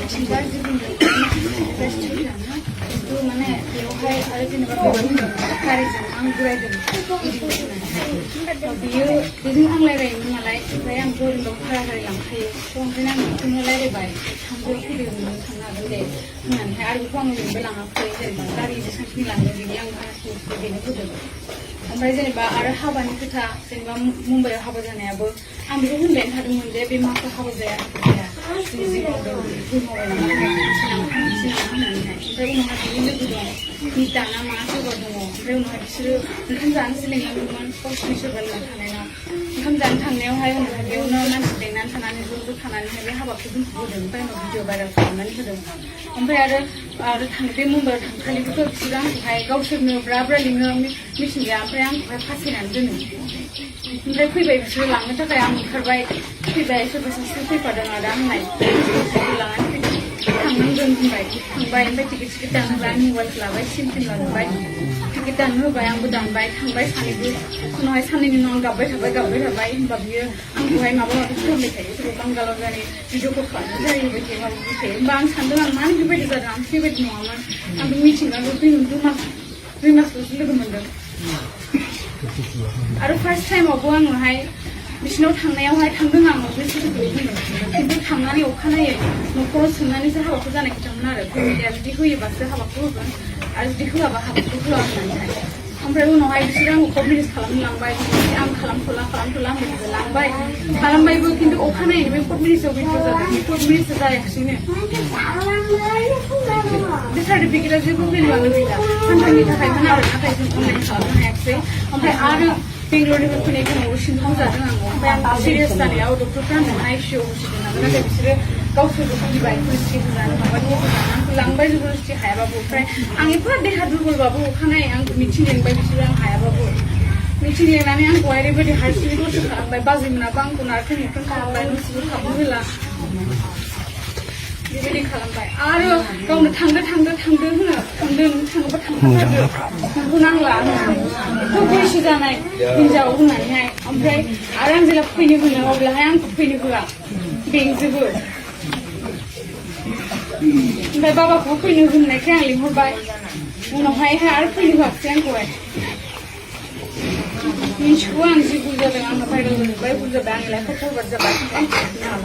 मिथिंगा जिबुंदों रेस्टुरेन्ट तो माने बेवहाय आरो जेनेबा गारिजों आं गुरायदों बियो बेजों आं रायलायोमोन नालाय ओमफ्राय आं बोरिंगाव भारा गारि लांखायो थ' ओमफ्राय आं बिखौनो रायलायबाय थांदो फैदो नों थांनो हागोन दे होननानैहाय आरो बेखौ आं ओरैनोबो लाङाखै जेनेबा गारि जेसांखिनि लांदों बिनि आं भाराखौ बेनो होदों ओमफ्राय जेनेबा आरो हाबानि खोथा जेनेबा मुम्बाइआव हाबा जानायाबो आं बेखौ होनबायानो थादोंमोन जे बे माखौ हाबा जाया जों जि बुंदों बुंहरबाय होननानैहाय ओमफ्राय उनावहाय बिनि लोगो दं निता ना मा सोरबा दङ ओमफ्राय उनावहाय बिसोरो ओंखाम जानोसो लेंलांदोंमोन गावसोरनि सोरबा लोगो थानायनाव ओंखाम जानो थांनायावहाय उनावहाय बेयावनो मानसि लेंनानै थानानै ज' थानानैहाय बे हाबाखौ दोनथ'बोदों ओमफ्राय उनाव भिडिअ भाइरेल खालामनानै होदों ओमफ्राय आरो बे मुम्बाइआव थांखालिबोथ' बिसोरो आंखौहाय गावसोरनो ब्रा ब्रा लिङो मिथिंगाया ओमफ्राय आंखौहाय फासायनानै दोनो ओमफ्राय फैबाय बिसोरो लांनो थाखाय आं ओंखारबाय फैबाय सोरबा सासे फैफादों आदा होननाय लानानै फैदों थांनांगोन होनबाय थांबाय ओमफ्य टिकेट दानहोबाय आं मबाइलखौ लाबाय सिम लाबाय टिकेट दाननो होबाय आंबो दानबाय थांबाय सानैबो उनावहाय साननैनि उनाव आं गाबबाय थाबाय होनबा बियो आंखौहाय माबा माबि खालामबाय थायो सोरबा बांगालाव जानाय भिडिअ कल खालामनो जाहैबाय थायो माबा माबि थायो होमबा आं सानदों आं मानो बेबायदि जादों आं बेबायदि नङामोन आं बे मिथिंगाखौ दुइ मासल'सो लोगो मोनदों आरो फार्स्ट टाइमावबो आङोहाय बिसिनाव थांनायावहाय थांदों आं बिसोरखौ बुंदों खिन्थु थांनानै अखानायै न'खराव सोंनानैसो हाबाखौ जानाय खोथामोन आरो फेमिलिया जुदि होयोबासो हाबाखौ होगोन आरो जुदि होआबा हाबाखौ होआ होननानैहाय ओमफ्राय उनावहाय बिसोरो आंखौ कभिनेस खालामनो लांबाय आं खालामथ'ला होननानै लांबाय खालामबायबो खिन्थु अखानायै बे कभिनेसआव भिडिअ जादों बे कभिनेसआ जायाखिसैनो बे सार्टिफिकेटआ जेबो भेलुआनो गैला सानथामनि थाखायमोन आरो नाथाय जों अनलाइन खालामनो हायाखिसै ओमफ्राय आरो बेंगलरनिफ्राय फैनाय समाव सिनथाव जादों आं ओमफ्राय आं सिरियास जानायाव डक्टरफ्रा आंनो आइसिइउ होसिगोन नाथाय बिसोरो गावसोरबो फैबाय पुलिसनि होनानै माबानि होनानै आंखौ लांबाय जबरदस्ति हायाबाबो ओमफ्राय आं एफा देहा दुरबलबाबो अखानायै आंखौ मिथिं लेंबाय बिसोरो आं हायाबाबो मिथिं लेंनानै आंखौहाय ओरैबायदि हारसिङै दसे खालामबाय बाजैमोनाबो आंखौ नारखें नुख्रें खालामबाय न'सिबो हाबनो होला बेबायदि खालामबाय आरो गावनो थांदो होनो थांदों थाङोबा थांथारदो नोंखौ नांला एथ' बैसो जानाय हिनजाव होननानैहाय ओमफ्राय आरो आं जेब्ला फैनो होनो अब्लाहाय आंखौ फैनो होआ बेंजोबो ओमफ्राय बाबाखौबो फैनो होननायखाय आं लिंहरबाय उनावहाय आरो फैनो होआखिसै आंखौहाय मिन्थिगौ आं जि भुल जादों आंना भाइरेल जाजोब्बाय भुल जाबाय आंनि लाइफआ फरवार्ड जाबाय आं